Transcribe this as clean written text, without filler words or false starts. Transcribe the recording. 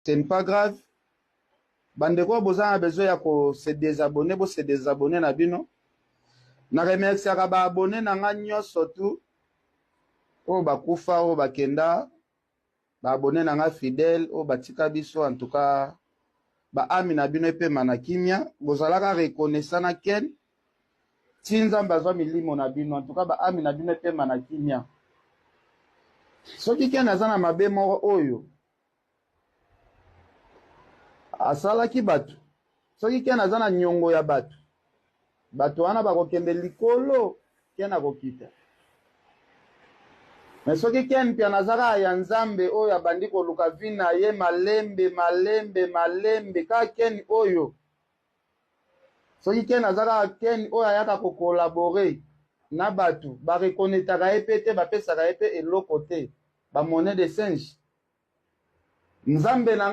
Ce n'est pas grave. Bandeko oyo boza na besoin ya ko se désabonner, bo se désabonner na bino. Na remerciaka ba abonné na nga nyonso tu oyo bakufa, oyo bakenda, ba abonné na nga fidèle oyo batika biso. En tout cas, ba ami na bino epema na kimia. Bozalaka reconnaissant na Ken ti Nzambe azwa milimo na bino. En tout cas, ba ami na bino epema na kimia. Soki Ken aza na mabe moko oyo asalaki bato, soki Ken aza na nyongo ya bato, bato wana bakokende likolo, Ken akokita. Me soki Ken Mpiana aza kaka ya Nzambe oyo abandi koluka vi na ye malembe malembe malembe, kaka Ken oyo, soki Ken aza kaka Ken oyo ayaka kokolabore na bato, barekonetaka ye mpe te, bapesaka ye mpe eloko te, ba monnaie de singe. Nzambe na